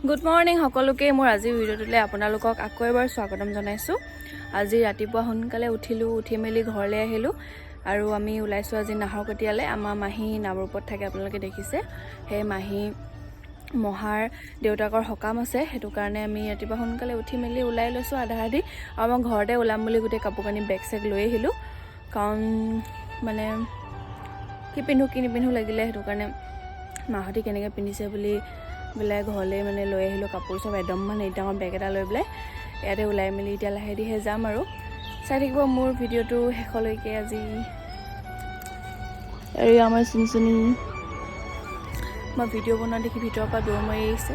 Good morning সকলোকে। মোৰ আজিৰ ভিডিঅ'টোলৈ আপোনালোকক আকৌ এবাৰ স্বাগতম জনাইছোঁ। আজি ৰাতিপুৱা সোনকালে উঠিলোঁ, উঠি মেলি ঘৰলৈ আহিলোঁ আৰু আমি ওলাইছোঁ আজি নাহৰকটীয়ালৈ। আমাৰ মাহী নামৰূপত থাকে, আপোনালোকে দেখিছে। সেই মাহী মহাৰ দেউতাকৰ সকাম আছে, সেইটো কাৰণে আমি ৰাতিপুৱা সোনকালে উঠি মেলি ওলাই লৈছোঁ আধা আধি। আৰু মই ঘৰতে ওলাম বুলি গোটেই কাপোৰ কানি বেগ চেগ লৈ আহিলোঁ, কাৰণ মানে কি পিন্ধো কি নিপিন্ধো লাগিলে, সেইটো কাৰণে মাহঁতে কেনেকৈ পিন্ধিছে বুলি পেলাই ঘৰলৈ মানে লৈ আহিলোঁ কাপোৰ চব একদম, মানে ডাঙৰ বেগ এটা লৈ পেলাই ইয়াতে ওলাই মেলি এতিয়া লাহে ধীৰে যাম আৰু চাই থাকিব মোৰ ভিডিঅ'টো শেষলৈকে। আজি আৰু আমাৰ চুনচুনি মই ভিডিঅ' বনোৱা দেখি ভিতৰৰ পৰা দৌৰ মাৰি আহিছে।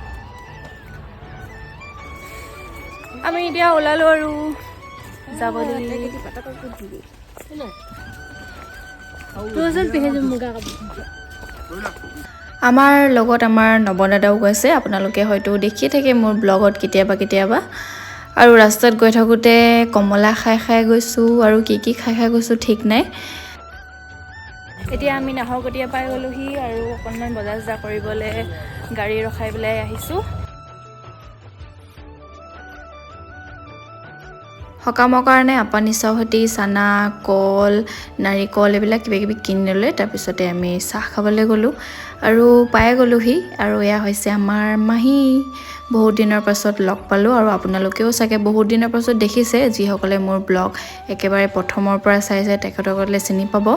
আমি এতিয়া ওলালোঁ আৰু যাবলৈ। আমাৰ লগত আমাৰ নৱদাদাও গৈছে, আপোনালোকে হয়তো দেখিয়ে থাকে মোৰ ব্লগত কেতিয়াবা কেতিয়াবা। আৰু ৰাস্তাত গৈ থাকোঁতে কমলা খাই খাই গৈছোঁ আৰু কি কি খাই খাই গৈছোঁ ঠিক নাই। এতিয়া আমি নাহৰকটীয়া পাই গ'লোহি আৰু অকণমান বজাৰ চজাৰ কৰিবলৈ গাড়ী ৰখাই পেলাই আহিছোঁ। সকামৰ কাৰণে আপা নিচাহতি চানা, কল, নাৰিকল এইবিলাক কিবা কিবি কিনি ল'লে। তাৰপিছতে আমি চাহ খাবলৈ গ'লোঁ আৰু পাই গ'লোহি। আৰু এয়া হৈছে আমাৰ মাহী। বহুত দিনৰ পাছত লগ পালোঁ আৰু আপোনালোকেও চাগে বহুত দিনৰ পাছত দেখিছে। যিসকলে মোৰ ব্লগ একেবাৰে প্ৰথমৰ পৰা চাইছে, তেখেতসকলে চিনি পাব।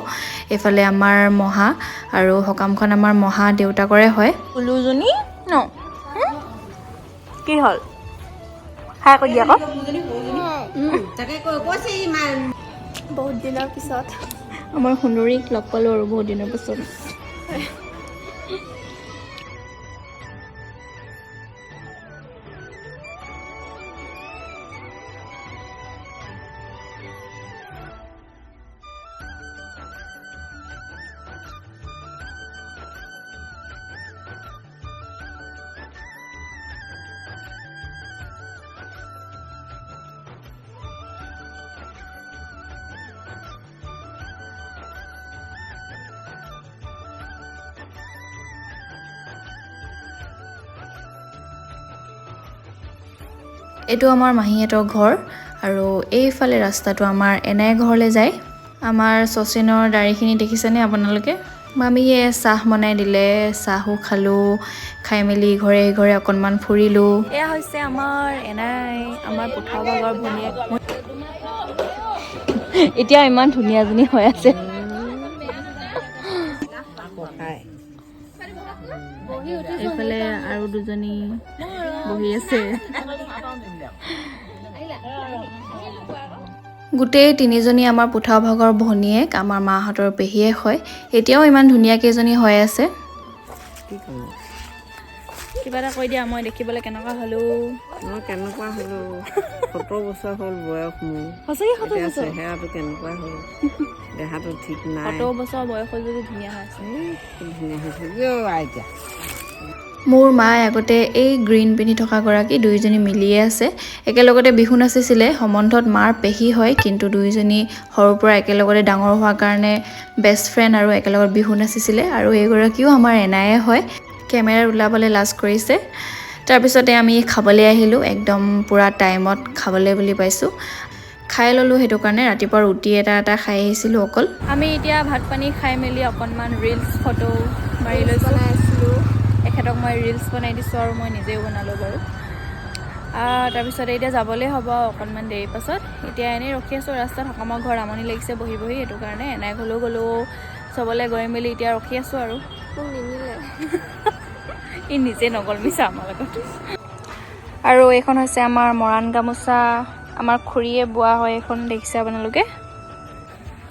এইফালে আমাৰ মহা আৰু সকামখন আমাৰ মহা দেউতাকৰে হয়। উলুজনী ন কি হ'ল? হাই কৈ দিয়া আকৌ। বহুত দিনৰ পিছত আমাৰ সুন্দৰীক লগ পালোঁ আৰু বহুত দিনৰ পাছত। এইটো আমাৰ মাহীহঁতৰ ঘৰ আৰু এইফালে ৰাস্তাটো আমাৰ এনাই ঘৰলৈ যায়। আমাৰ শচীনৰ দাড়িখিনি দেখিছেনে আপোনালোকে? মামীয়ে চাহ বনাই দিলে, চাহো খালোঁ। খাই মেলি ঘৰে ঘৰে অকণমান ফুৰিলোঁ। এয়া হৈছে আমাৰ এনাই, আমাৰ পুঠা ভাগৰ ভনীয়েক। এতিয়া ইমান ধুনীয়াজনী হৈ আছে। এইফালে আৰু দুজনী বহি আছে। গোটেই তিনিজনী আমাৰ পুঠা ভাগৰ ভনীয়েক, আমাৰ মাহঁতৰ পেহীয়েক হয়। এতিয়াও ইমান ধুনীয়া কেইজনী হৈ আছে। কিবা এটা কৈ দিয়া, মই দেখিবলৈ কেনেকুৱা হ'লো? মই কেনেকুৱা হ'লো? 70 বছৰ হ'ল বয়স মোৰ। সঁচাকৈ 70 এতিয়া বছৰ? চেহেৰাটো কেনেকুৱা হ'ল, দেহাটো ঠিক নাই। 70 বছৰ বয়সত যদি ধুনীয়া হৈ আছে। এই, কি ধুনীয়া হৈছে আইতা। মোৰ মায়ে আগতে এই গ্ৰীণ পিন্ধি থকা গৰাকী, দুয়োজনী মিলিয়ে আছে, একেলগতে বিহু নাচিছিলে। সম্বন্ধত মাৰ পেহী হয়, কিন্তু দুয়োজনী সৰুৰ পৰা একেলগতে ডাঙৰ হোৱাৰ কাৰণে বেষ্ট ফ্ৰেণ্ড আৰু একেলগত বিহু নাচিছিলে। আৰু এইগৰাকীও আমাৰ এনায়ে হয়, কেমেৰাত ওলাবলৈ লাজ কৰিছে। তাৰপিছতে আমি খাবলৈ আহিলোঁ, একদম পূৰা টাইমত খাবলৈ বুলি পাইছোঁ, খাই ল'লোঁ। সেইটো কাৰণে ৰাতিপুৱা ৰুটি এটা এটা খাই আহিছিলোঁ অকল। আমি এতিয়া ভাত পানী খাই মেলি অকণমান ৰিলচ ফটো মাৰি লৈছোঁ। এখেতক মই ৰিলচ বনাই দিছোঁ আৰু মই নিজেও বনালোঁ বাৰু। তাৰপিছত এতিয়া যাবলৈ হ'ব অকণমান দেৰি পাছত। এতিয়া এনেই ৰখি আছোঁ ৰাস্তাত। সকামৰ ঘৰ আমনি লাগিছে বহি বহি, সেইটো কাৰণে এনাই ঘৰলৈও গ'লোঁ, চবলৈ গৈ মেলি এতিয়া ৰখি আছোঁ। আৰু ই নিজে নগ'ল মিছা আমাৰ লগত। আৰু এইখন হৈছে আমাৰ মৰাণ গামোচা, আমাৰ খুৰীয়ে বোৱা হয় এইখন, দেখিছে আপোনালোকে।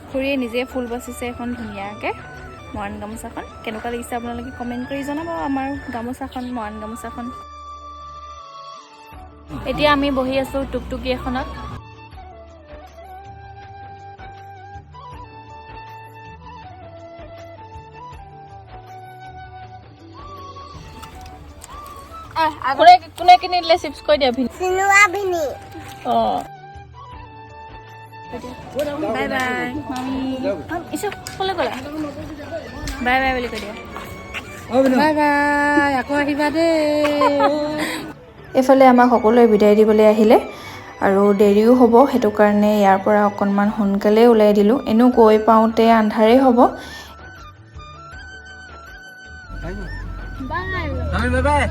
খুৰীয়ে নিজে ফুল বাচিছে এখন ধুনীয়াকৈ মৰাণ গামোচাখন। কেনেকুৱা লাগিছে আপোনালোকে কমেণ্ট কৰি জনাব আমাৰ গামোচাখন, মৰাণ গামোচাখন। এতিয়া আমি বহি আছোঁ টুকটুকি এখনত। কোনে কোনে কিনি দিলে চিপছ কৈ দিয়া ভিনি? অঁ, বাই বাই মামী। ইছ ক'লৈ গ'লা? বাই বাই বুলি কৈ দিয়া। বাই বাই, আকৌ আহিবা দেই। এইফালে আমাক সকলোৱে বিদায় দিবলৈ আহিলে আৰু দেৰিও হ'ব, সেইটো কাৰণে ইয়াৰ পৰা অকণমান সোনকালে ওলাই দিলোঁ। এনেও গৈ পাওঁতে আন্ধাৰেই হ'ব। Bye bye.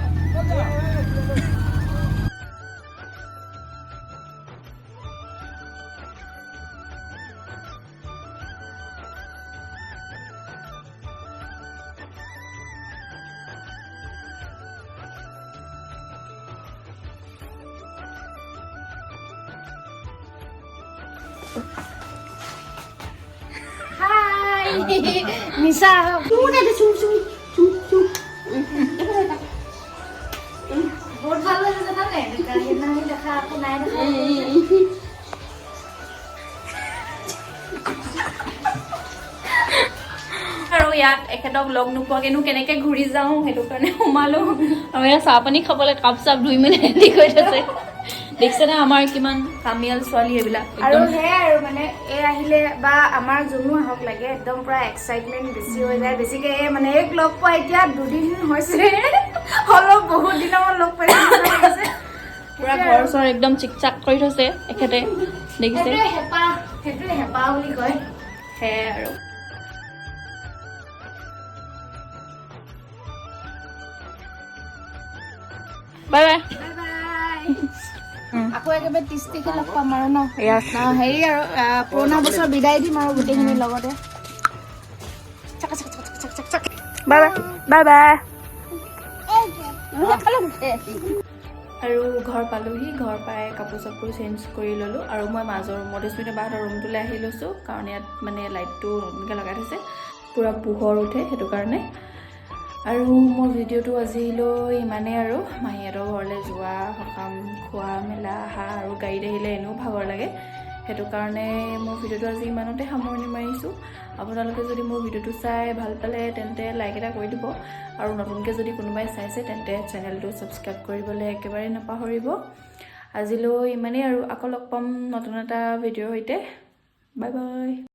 Nisa. বহুত ভাল লাগিছে জানানে? সেইদিনাখনি দেখা আকৌ নাই দেখা। আৰু ইয়াত এখেতক লগ নোপোৱাকেনো কেনেকে ঘূৰি যাওঁ, সেইটো কাৰণে সোমালো। আৰু ইয়াত চাহ পানী খাবলৈ কাপ চাপ ধুই মেলি ৰেডি কৰি থৈছে। দেখিছেনে আমাৰ কিমান কামিয়াল ছোৱালী এইবিলাক। আৰু একদম। সেয়াই আৰু মানে এই আহিলে বা আমাৰ যোনো আহক লাগে, একদম পুৰা এক্সাইটমেণ্ট বেছি হৈ যায় বেছিকে। এই মানে এইক লগ পোৱা এতিয়া দুদিন হৈছে, অলপ বহুত দিনৰ মূৰত লগ পাইছো নিচিনা লাগিছে। পুৰা ঘৰ চৰ একদম চিক চাক কৰি থৈছে এখেতে, দেখিছে। সেইটোৱে হেঁপাহ, সেইটোৱে হেঁপাহ বুলি কয়। সেয়াই আৰু। Bye bye. Bye bye. আকৌ একেবাৰে 30 তাৰিখে লগ পাম আৰু ন? ন, হেৰি আৰু পুৰণা বছৰ বিদায় দিম আৰু গোটেইখিনিৰ লগতে। Bye bye, bye bye. আৰু ঘৰ পালোহি। ঘৰ পাই কাপোৰ চাপোৰ চেঞ্জ কৰি ল'লোঁ আৰু মই মাজৰ মধুস্মিতা বাহঁতৰ ৰুমটোলৈ আহি লৈছোঁ, কাৰণ ইয়াত মানে লাইটটো নতুনকৈ লগাই থৈছে, পূৰা পোহৰ উঠে সেইটো কাৰণে। আৰু মোৰ ভিডিঅ'টো আজিলৈ ইমানেই। আৰু মাহীহঁতৰ ঘৰলৈ যোৱা, সকাম খোৱা মেলা অহা আৰু গাড়ীত আহিলে এনেও ভাগৰ লাগে, সেইটো কাৰণে মোৰ ভিডিঅ'টো আজি ইমানতে সামৰণি মাৰিছোঁ। আপোনালোকে যদি মোৰ ভিডিঅ'টো চাই ভাল পালে, তেন্তে লাইক এটা কৰি দিব আৰু নতুনকৈ যদি কোনোবাই চাইছে, তেন্তে চেনেলটো ছাবস্ক্ৰাইব কৰিবলৈ একেবাৰে নাপাহৰিব। আজিলৈ ইমানেই আৰু আকৌ লগ পাম নতুন এটা ভিডিঅ'ৰ সৈতে। Bye bye.